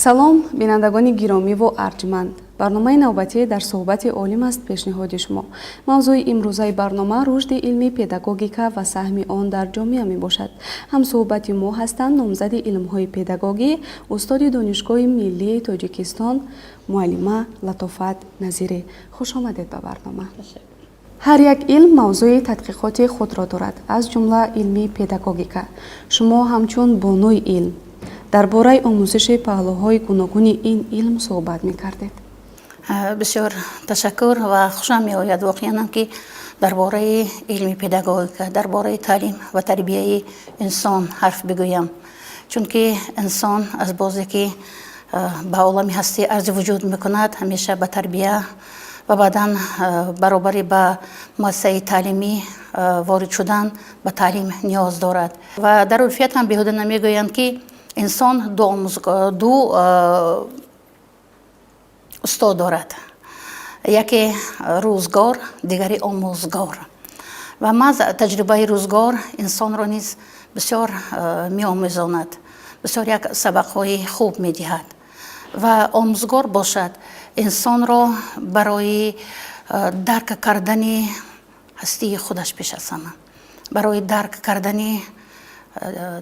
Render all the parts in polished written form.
Салом, бинандагони гиромиву арҷманд! Барномаи навбатӣ «Дар суҳбати олим» аст пешниҳоди шумо. Мавзӯи имрӯзаи барнома рушди илми педагогика ва саҳми он дар ҷомеа мебошад. Ҳамсуҳбати мо ҳастанд номзади илмҳои педагогӣ, устоди Донишгоҳи миллии Тоҷикистон, муаллима Латофат Назирӣ. Хуш омадед ба барнома. Ҳар як илм мавзӯи тадқиқоти худро дорад, аз ҷумла илми педагогика. Шумо ҳамчун бонуи илм дар бораи омӯзиши паҳлӯҳои гуногуни ин илм суҳбат мекардед. Бисёр ташаккур ва хушам меояд воқеанам, ки дар бораи илми педагогика, дар бораи таълим ва тарбияи инсон ҳарф бигӯям, чунки инсон аз бозе ки ба олами ҳастӣ арзи вуҷуд мекунад, ҳамеша ба тарбия ва баъдан баробари ба муассисаи таълимӣ ворид шудан ба таълим ниёз дорад. Ва дар урфият ҳам беҳуда намегӯянд, ки инсон ду устод дорад: яке рӯзгор, дигари омӯзгор. Ва маҳз таҷрибаи рӯзгор инсонро низ бисёр меомӯзонад, бисёр як сабақҳои хуб медиҳад ва омӯзгор бошад, инсонро барои дарк кардани ҳастии худаш, пеш аз ҳама барои дарк кардани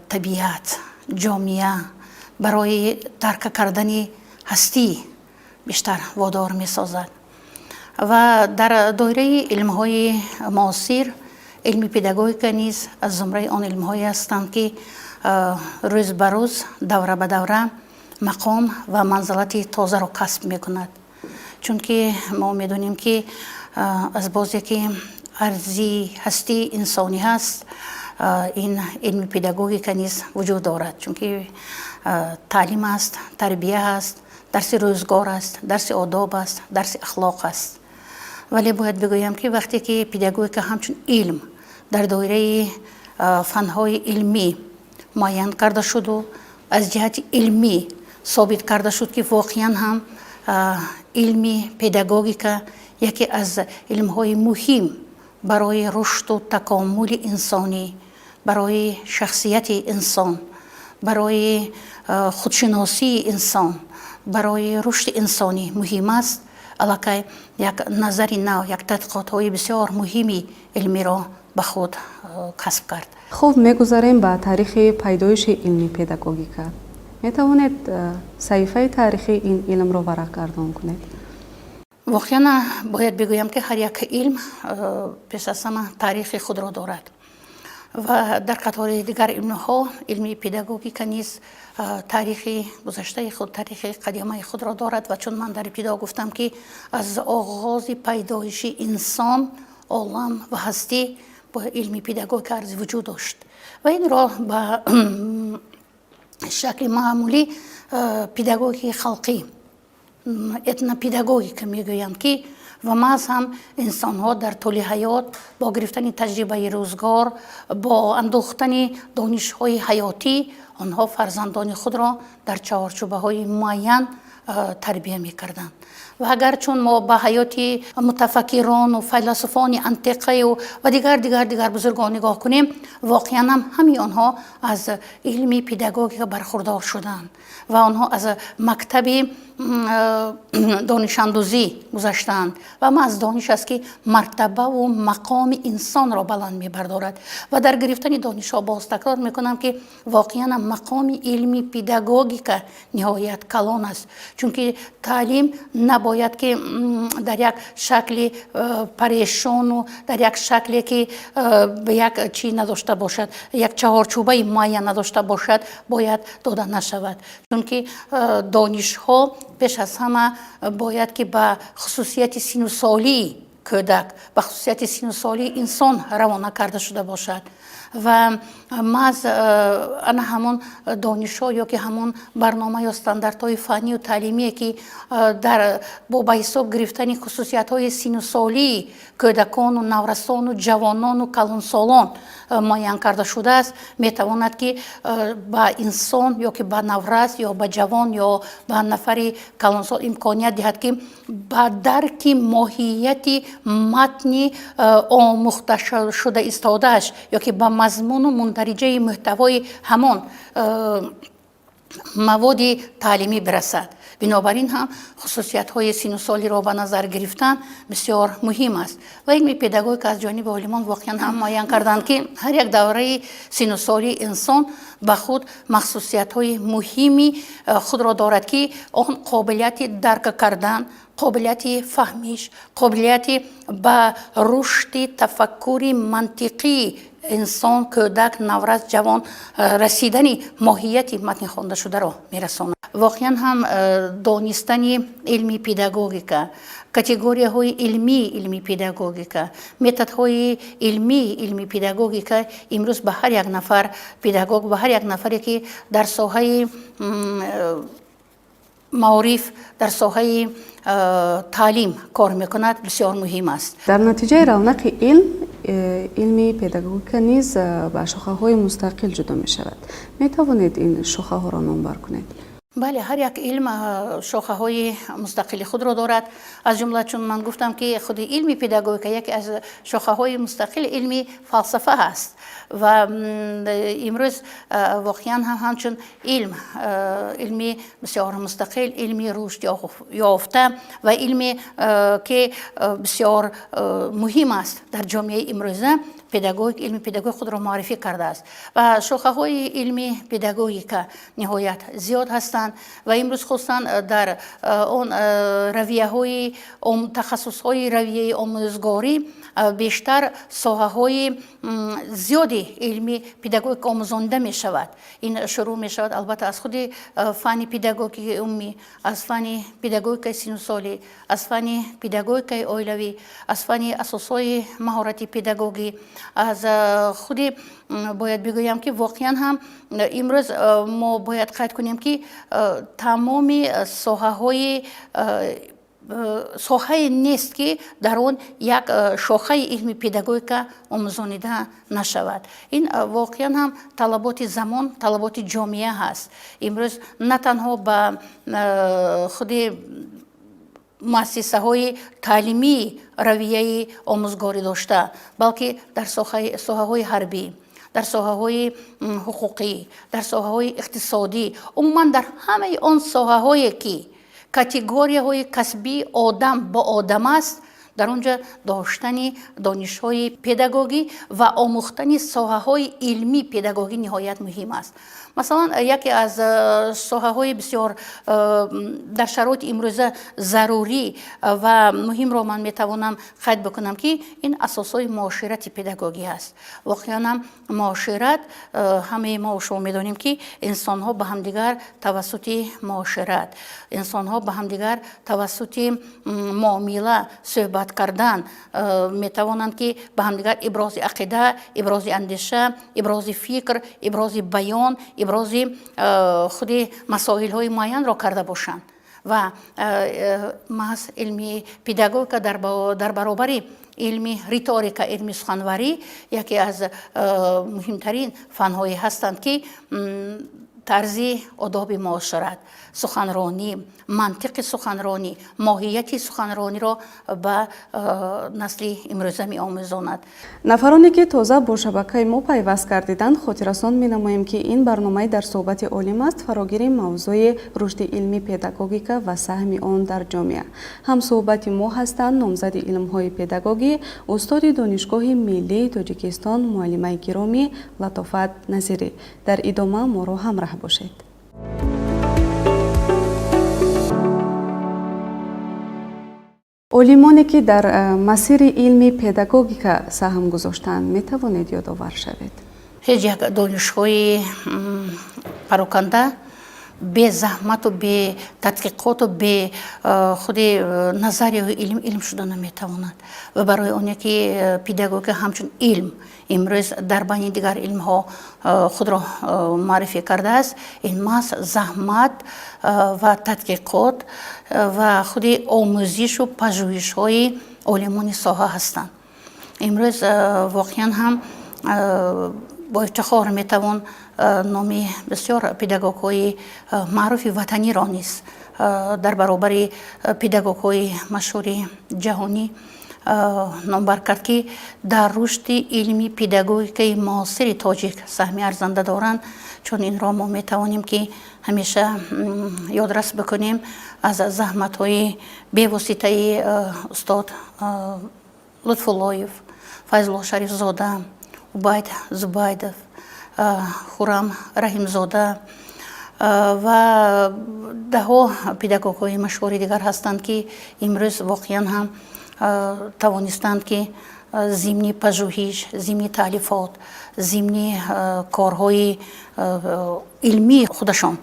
табиат, ҷомеа, барои дарк кардани ҳастӣ бештар водор месозад. Ва дар доираи илмҳои муосир илми педагогика низ аз зумраи он илмҳое ҳастанд, ки рӯз ба рӯз, давра ба давра мақом ва манзалати тозаро касб мекунад, чунки мо медонем, ки аз бозе ки арзи ҳастии инсонӣ ҳаст, ин илми педагогика низ вуҷуд дорад, чунки таълим аст, тарбия аст, дарси рӯзгор аст, дарси одоб аст, дарси ахлоқ аст. Вале бояд бигӯям, ки вақте ки педагогика ҳамчун илм дар доираи фанҳои илмӣ муайян карда шуду аз ҷиҳати илмӣ собит карда шуд, ки воқеан ҳам илми педагогика яке аз илмҳои муҳим барои рушду такомули инсонӣ, барои шахсияти инсон, барои худшиносии инсон, барои рушди инсонӣ муҳим аст, аллакай як назари нав, як тадқиқотҳои бисёр муҳими илмиро ба худ касб кард. Хуб, мегузарем ба таърихи пайдоиши илми педагогика. Метавонед саҳифаи таърихии ин илмро варақгардон кунед? Воқеан, бояд бигӯям, ки ҳар як илм пеш аз ҳама таърихи худро дорад ва дар қатори дигар илмҳо илми педагогика низ таърихи гузаштаи худ, таърихи қадимаи худро дорад. Ва чун ман дар ибтидо гуфтам, ки аз оғози пайдоиши инсон, олам ва ҳастӣ бо илми педагогика арзи вуҷуд дошт ва инро ба шакли маъмулӣ педагогикаи халқӣ, этнопедагогика мегӯянд, ки ва маҳз ҳам инсонҳо дар тӯли ҳаёт бо гирифтани таҷрибаи рӯзгор, бо андӯхтани донишҳои ҳаётӣ онҳо фарзандони худро дар чаҳорчӯбаҳои муайян тарбия мекарданд. Ва агар чун мо ба ҳаёти мутафаккирону файласуфони антиқаю ва дигар, дигар, дигар бузургон нигоҳ кунем, воқеан ҳам ҳамаи онҳо аз илми педагогика бархурдор шуданд ва онҳо аз мактаби донишандӯзӣ гузаштаанд. Ва маҳз дониш аст, ки мартабаву мақоми инсонро баланд мебардорад. Ва дар гирифтани донишҳо, боз такрор мекунам, ки воқеан мақоми илми педагогика ниҳоят калон аст, чунки таълим набояд ки дар як шакли парешону дар як шакле ки як чӣ надошта бошад, як чаҳорчӯбаи муайян надошта бошад, бояд дода нашавад, чунки донишҳо пеш аз ҳама бояд ки ба хусусияти сину солии кӯдак, ба хусусияти сину солии инсон равона карда шуда бошад. Ва маҳз ана ҳамон донишҳо ё ки ҳамон барнома ё стандартҳои фаннию таълимие, ки дар бо ба ҳисоб гирифтани хусусиятҳои сину солии кӯдакону наврасону ҷавонону калонсолон муайян карда шудааст, метавонад ки ба инсон ё ки ба наврас ё ба ҷавон ё ба нафари калонсол имконият диҳад, ки ба дарки моҳияти матни омӯхташуда истодааш ё ки ба мазмуну мундариҷаи мӯҳтавои ҳамон Маводи таълимӣ бирасад. Бинобар ин ҳам хусусиятҳои сину солиро ба назар гирифтан бисёр муҳим аст. Ва илми педагогика аз ҷониби олимон воқеан ҳам муайян карданд, ки ҳар як давраи сину соли инсон ба худ махсусиятҳои муҳими худро дорад, ки он қобилияти дарк кардан, қобилияти фаҳмиш, қобилияти ба рушди тафаккури мантиқии инсон, кӯдак, наврас, ҷавон расидани моҳияти матни хондашударо мерасонад. Воқеан ҳам донистани илми педагогика, категорияҳои илмии илми педагогика, методҳои илмии илми педагогика имрӯз ба ҳар як нафар педагог, ба ҳар як нафаре, ки дар соҳаи маориф, дар соҳаи таълим кор мекунад, бисёр муҳим аст. Дар натиҷаи равнақи илм, илми педагогика низ ба шохаҳои мустақил ҷудо мешавад. Метавонед ин шохаҳоро номбар кунед? Бале, ҳар як илм шохаҳои мустақили худро дорад. Аз ҷумла, чун ман гуфтам, ки худи илми педагогика яке аз шохаҳои мустақили илми фалсафа аст ва имрӯз воқеан ҳам ҳамчун илм, илми бисёр мустақил, илми рушд ёфта ва илме, ки бисёр муҳим аст дар ҷомеаи имрӯза, педагог, илми педагог худро муаррифӣ кардааст. Ва шохаҳои илми педагогика ниҳоят зиёд ҳастанд ва имрӯз хусусан дар он равияҳои, тахассусҳои равияи омӯзгорӣ бештар соҳаҳои зиёди илми педагогика омӯзонида мешавад. Ин шурӯъ мешавад, албатта, аз худи фанни педагогикаи умумӣ, аз фанни педагогикаи синусолӣ, аз фанни педагогикаи оилавӣ, аз фанни асосҳои маҳорати педагогӣ, аз худи, бояд бигӯям, ки воқеан ҳам имрӯз мо бояд қайд кунем, ки тамоми соҳаҳои, соҳае нест, ки дар он як шохаи илми педагогика омӯзонида нашавад. Ин воқеан ҳам талаботи замон, талаботи ҷомеа ҳаст. Имрӯз на танҳо ба худи муассисаҳои таълимии равияи омӯзгорӣ дошта, балки дар соҳаҳои ҳарбӣ, дар соҳаҳои ҳуқуқӣ, дар соҳаҳои иқтисодӣ, умуман дар ҳамаи он соҳаҳое, ки категорияҳои касбии одам бо одам аст, дар он ҷо доштани донишҳои педагогӣ ва омӯхтани соҳаҳои илмии педагогӣ ниҳоят муҳим аст. Масалан, яке аз соҳаҳои бисёр дар шароити имрӯза зарурӣ ва муҳимро ман метавонам қайд бикунам, ки ин асосҳои муоширати педагогӣ аст. Воқеан ҳам муошират, ҳамаи мо шумо медонем, ки инсонҳо ба ҳамдигар тавассути муошират, инсонҳо ба ҳамдигар тавассути муомила, суҳбат кардан метавонанд, ки ба ҳамдигар ибрози ақида, ибрози андеша, ибрози фикр, ибрози баён, ибрози худи масоилҳои муайянро карда бошанд. Ва маҳз илми педагогика дар баробари илми риторика, илми суханварӣ яке аз муҳимтарин фанҳое ҳастанд, ки тарзи одоби муошират, суханронӣ, мантиқи суханронӣ, моҳияти суханрониро ба насли имрӯза меомӯзонад. Нафароне, ки тоза бо шабакаи мо пайваст гардиданд, хотиррасон менамоем, ки ин барномаи «Дар суҳбати олим» аст, фарогири мавзӯи рушди илми педагогика ва саҳми он дар ҷомеа. Ҳамсуҳбати мо ҳастанд номзади илмҳои педагогӣ, устоди Донишгоҳи миллии Тоҷикистон, муаллимаи гиромӣ Латофат Назирӣ. Дар идома моро ҳамраҳ бошед. Олимоне, ки дар масири илми педагогика саҳм гузоштаанд, метавонед ёдовар шавед? Ҳеҷ як донишҳои пароканда бе заҳмату бе тадқиқоту бе худи назарияҳои илм илм шуда наметавонад. Ва барои оне ки педагогика ҳамчун илм имрӯз дар байни дигар илмҳо худро муаррифӣ кардааст, ин маҳз заҳмат ва тадқиқот ва худи омӯзишу пажӯҳишҳои олимони соҳа ҳастанд. Имрӯз воқеан ҳам бо ифтихор метавон номи бисёр педагогҳои маъруфи ватаниро низ дар баробари педагогҳои машҳури ҷаҳонӣ Номбар кард, ки дар рушди илми педагогикаи муосири тоҷик саҳми арзанда доранд, чун инро мо метавонем, ки ҳамеша ёдрас бикунем аз заҳматҳои бевоситаи устод Лутфуллоев, Файзулло Шарифзода, Убайд Зубайдов, Хуррам Раҳимзода ва даҳҳо педагогҳои машҳури дигар ҳастанд, ки имрӯз воқеан ҳам тавонистанд, ки зимни пажӯҳиш, зимни таълифот, зимни корҳои илмии худашон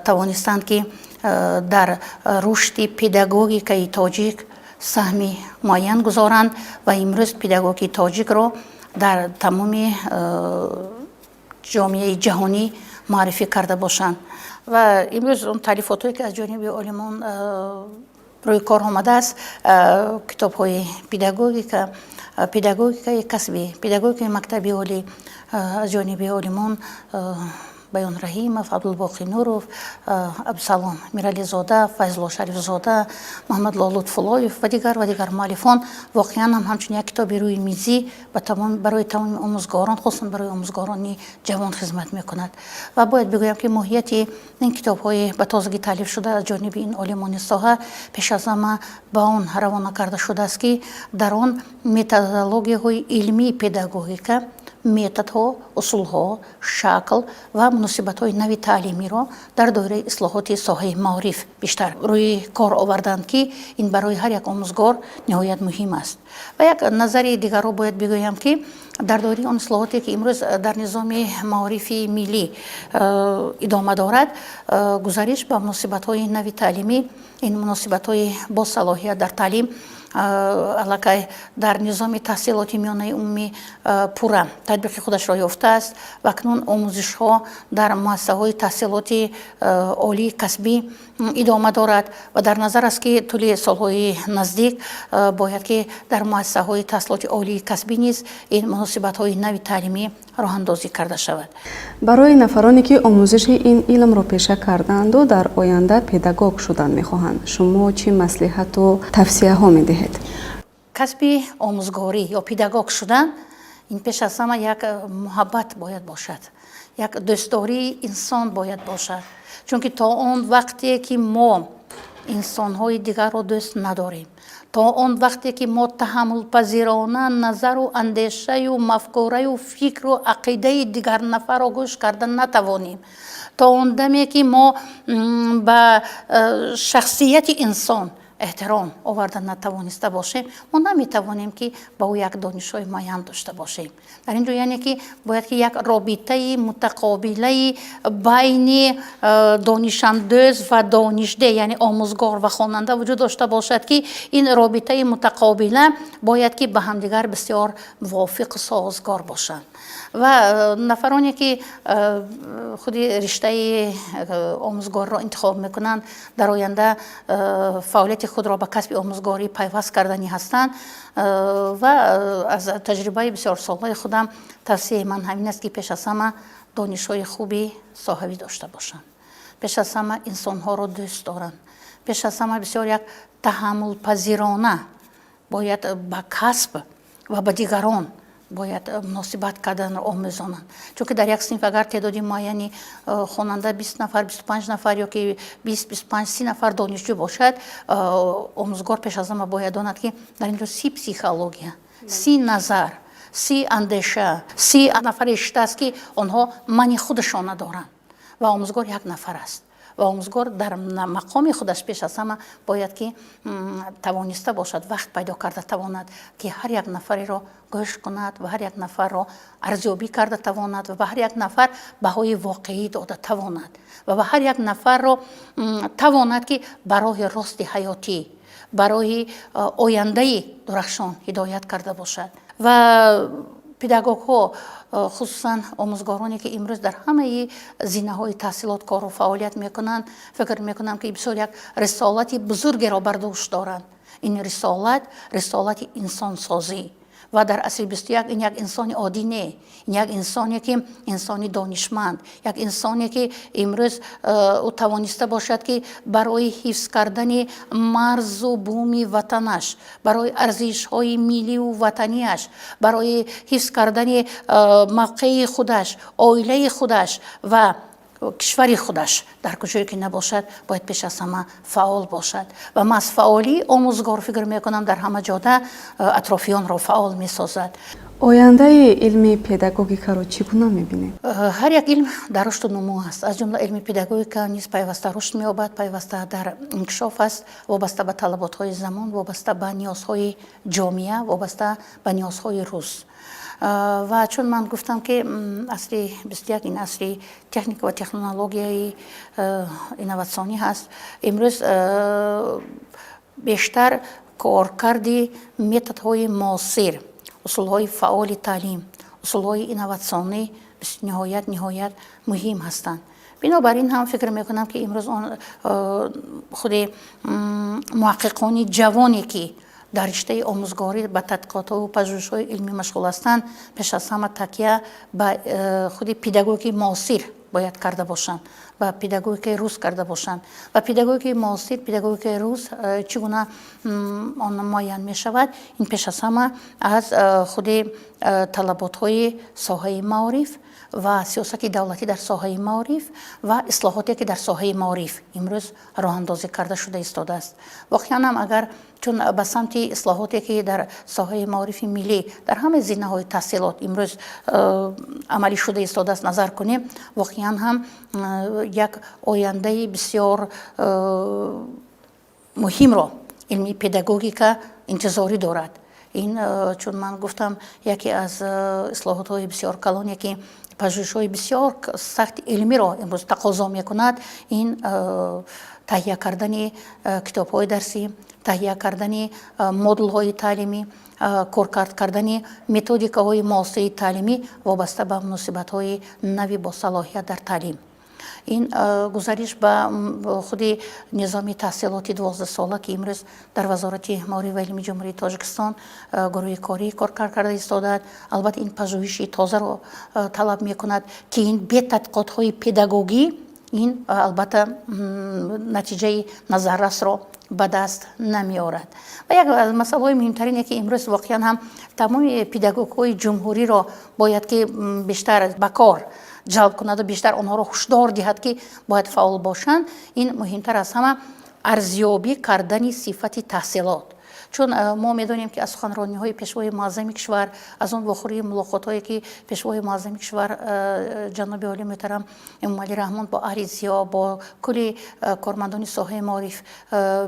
тавонистанд, ки дар рушди педагогикаи тоҷик саҳми муайян гузоранд ва имрӯз педагогикаи тоҷикро дар тамоми ҷомеаи ҷаҳонӣ муаррифӣ карда бошанд. Ва имрӯз он таълифотҳое, ки аз ҷониби олимон рӯи кор омадааст, китобҳои педагогика, педагогикаи касбӣ, педагогикаи мактаби олӣ аз ҷониби олимон Баён Раҳимов, Абдулбоқӣ Нуров, Абдусалом Мирализода, Файзулло Шарифзода, Муҳаммадло Лутфуллоев ва дигар муаллифон воқеан ҳам ҳамчун як китоби рӯи мизӣ барои тамоми омӯзгорон, хусусан барои омӯзгорони ҷавон хизмат мекунад. Ва бояд бигӯям, ки моҳияти ин китобҳои ба тозагӣ таълиф шуда аз ҷониби ин олимони соҳа пеш аз ҳама ба он равона карда шудааст, ки дар он методологияҳои илмии педагогика, методҳо, усулҳо, шакл ва муносибатҳои нави таълимиро дар доираи ислоҳоти соҳаи маориф бештар рӯи кор оварданд, ки ин барои ҳар як омӯзгор ниҳоят муҳим аст. Ва як назари дигарро бояд бигӯям, ки дар доираи он ислоҳоте, ки имрӯз дар низоми маорифи миллӣ идома дорад, гузариш ба муносибатҳои нави таълимӣ, ин муносибатҳои босалоҳият дар таълим аллакай дар низоми таҳсилоти миёнаи умумӣ пурра татбиқи худашро ёфтааст ва акнун омӯзишҳо дар муассисаҳои таҳсилоти олии касбӣ идома дорад. Ва дар назар аст, ки тӯли солҳои наздик бояд, ки дар муассисаҳои таҳсилоти олии касбӣ низ ин муносибатҳои нави таълимӣ роҳандозӣ карда шавад. Барои нафароне, ки омӯзиши ин илмро пеша кардаанду дар оянда педагог шудан мехоҳанд, шумо чӣ маслиҳату тавсияҳо медиҳед? Касби омӯзгорӣ ё педагог шудан ин пеш аз ҳама як муҳаббат бояд бошад, як дӯстдории инсон бояд бошад, чунки то он вақте ки мо инсонҳои дигарро дӯст надорем, то он вақте ки мо таҳаммулпазирона назару андешаю мафкураю фикру ақидаи дигар нафарро гӯш карда натавонем, то он даме ки мо ба шахсияти инсон эҳтиром оварда натавониста бошем, мо наметавонем, ки ба ӯ як донишҳои муайян дошта бошем. Дар ин ҷо, яъне ки, бояд ки як робитаи мутақобилаи байни донишандӯз ва донишде, яъне омӯзгор ва хонанда вуҷуд дошта бошад, ки ин робитаи мутақобила бояд ки ба ҳамдигар бисёр мувофиқу созгор бошанд. Ва нафароне, ки худи риштаи омӯзгорро интихоб мекунанд, дар оянда фаъолияти худро ба касби омӯзгорӣ пайваст карданӣ ҳастанд, ва аз таҷрибаи бисёрсолаи худам тавсияи ман ҳамин аст, ки пеш аз ҳама донишҳои хуби соҳавӣ дошта бошанд, пеш аз ҳама инсонҳоро дӯст доранд, пеш аз ҳама бисёр як таҳаммулпазирона бояд ба касб ва ба дигарон бояд муносибат карданро омӯзонанд. Чунки дар як синф агар теъдоди муайяни хонанда 20 нафар, 25 нафар ё ки 20, 25, 30 нафар донишҷӯ бошад, омӯзгор пеш аз ҳама бояд донад, ки дар ин ҷо 30 психология, 30 назар, 30 андеша, 30 нафаре шудааст, ки онҳо мани худашона доранд ва омӯзгор як нафар аст. Ва омӯзгор дар мақоми худаш пеш аз ҳама бояд ки тавониста бошад, вақт пайдо карда тавонад, ки ҳар як нафареро гӯш кунад ва ҳар як нафарро арзёбӣ карда тавонад ва ба ҳар як нафар баҳои воқеӣ дода тавонад ва ба ҳар як нафарро тавонад, ки ба роҳи рости ҳаётӣ, ба роҳи ояндаи дурахшон ҳидоят карда бошад. Ва педагогҳо, хусусан омӯзгороне, ки имрӯз дар ҳамаи зинаҳои таҳсилот кору фаъолият мекунанд, фикр мекунам, ки бисёр як рисолати бузургеро бар дӯш доранд. Ин рисолат рисолати инсонсозӣ. Ва дар асри 21 ин як инсони оддӣ не, ин як инсоне, ки инсони донишманд, як инсоне, ки имрӯз ӯ тавониста бошад, ки барои ҳифз кардани марзу буми ватанаш, барои арзишҳои миллию ватанияш, барои ҳифз кардани мавқеи худаш, оилаи худаш ва кишвари худаш дар куҷое ки набошад, бояд пеш аз ҳама фаъол бошад. Ва маҳз фаъолии омӯзгор, фикр мекунам, дар ҳама ҷода атрофиёнро фаъол месозад. Ояндаи илми педагогикаро чӣ гуна мебинед? Ҳар як илм дар рушду нумӯ аст, аз ҷумла илми педагогика низ пайваста рушд меёбад, пайваста дар инкишоф аст, вобаста ба талаботҳои замон, вобаста ба ниёзҳои ҷомеа, вобаста ба ниёзҳои рӯз. Ва чун ман гуфтам, ки асри 21 ин асри техника ва технологияи инноватсионӣ ҳаст, имрӯз бештар коркарди методҳои муосир, усулҳои фаъоли таълим, усулҳои инноватсионӣ ниҳоят муҳим ҳастанд. Бинобар ин ҳам фикр мекунам, ки имрӯз он худи муҳаққиқони ҷавоне, ки дар риштаи омӯзгорӣ ба тадқиқотҳову пажӯҳишҳои илмӣ машғул ҳастанд, пеш аз ҳама такя ба худи педагогикаи муосир бояд карда бошанд, ба педагогикаи рӯз карда бошанд. Ва педагогикаи муосир, педагогикаи рӯз чӣ гуна он муайян мешавад? Ин пеш аз ҳама аз худи талаботҳои соҳаи маориф ва сиёсати давлатӣ дар соҳаи маориф ва ислоҳоте, ки дар соҳаи маориф имрӯз роҳандозӣ карда шуда истодааст. Воқеан ҳам, агар чун ба самти ислоҳоте, ки дар соҳаи маорифи миллӣ дар ҳамаи зинаҳои таҳсилот имрӯз амалӣ шуда истодааст, назар кунем, воқеан ҳам як ояндаи бисёр муҳимро илми педагогика интизорӣ дорад. Ин, чун ман гуфтам, яке аз ислоҳотҳои бисёр калоне, ки пажӯҳишҳои бисёр сахти илмиро имрӯз тақозо мекунад, ин таҳия кардани китобҳои дарсӣ, таҳия кардани модулҳои таълимӣ, коркард кардани методикаҳои муосири таълимӣ вобаста ба муносибатҳои нави босалоҳият дар таълим, ин гузариш ба худи низоми таҳсилоти 12сола, ки имрӯз дар Вазорати маориф ва илми Ҷумҳурии Тоҷикистон гурӯҳи корӣ коркард карда истодааст. Албатта, ин пажӯҳиши тозаро талаб мекунад, ки ин бе тадқиқотҳои педагогӣ ин албатта натиҷаи назаррасро ба даст намеорад. Ва як аз масъалаҳои муҳимтарине, ки имрӯз воқеан ҳам тамоми педагогҳои ҷумҳуриро бояд ки бештар ба кор ҷалб кунаду бештар онҳоро ҳушдор диҳад, ки бояд фаъол бошанд, ин муҳимтар аз ҳама арзёбӣ кардани сифати таҳсилот. Чун мо медонем, ки аз суханрониҳои Пешвои муаззами кишвар, аз он вохӯрии мулоқотҳое, ки Пешвои муаззами кишвар ҷаноби олӣ муҳтарам Эмомалӣ Раҳмон бо аҳли зиё, бо кулли кормандони соҳаи маориф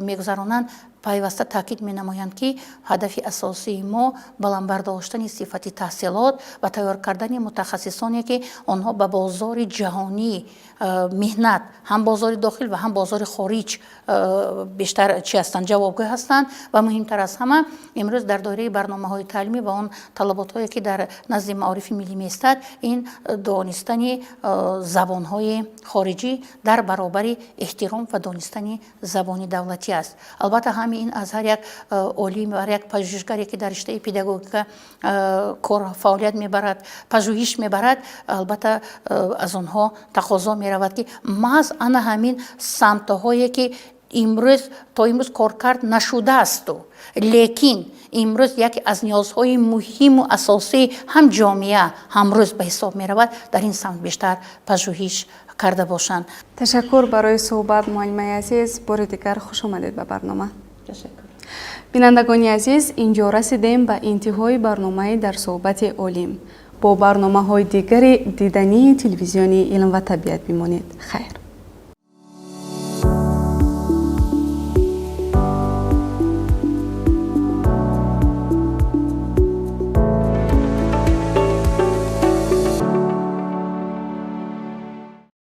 мегузаронанд, пайваста таъкид менамоянд, ки ҳадафи асосии мо баланд бардоштани сифати таҳсилот ва тайёр кардани мутахассисоне, ки онҳо ба бозори ҷаҳонии меҳнат, ҳам бозори дохил ва ҳам бозори хориҷ, бештар чӣ ҳастанд, ҷавобгӯ ҳастанд. Ва муҳимтар аз ҳама, имрӯз дар доираи барномаҳои таълимӣ ва он талаботҳое, ки дар назди маорифи миллӣ меистад, ин донистани забонҳои хориҷӣ дар баробари эҳтиром ва донистани забони давлатӣ аст. Албатта, ҳамин ин аз ҳар як олим ва ҳар як пажӯҳишгаре, ки дар риштаи педагогика кор фаъолият мебарад, пажӯҳиш мебарад, албатта, аз онҳо тақозо меравад, ки маҳз ана ҳамин самтҳое, ки имрӯз то имрӯз коркард нашудаасту лекин имрӯз яке аз ниёзҳои муҳиму асосии ҳам ҷомеа, ҳам рӯз ба ҳисоб меравад, дар ин самт бештар пажӯҳиш карда бошанд. Ташаккур барои суҳбат, муаллимаи азиз. Бори дигар хуш омадед ба барнома. Бинандагони азиз, инҷо расидем ба интиҳои барномаи «Дар суҳбати олим». Бо барномаҳои дигари дидании телевизиони «Илм ва табиат» бимонед. Хайр.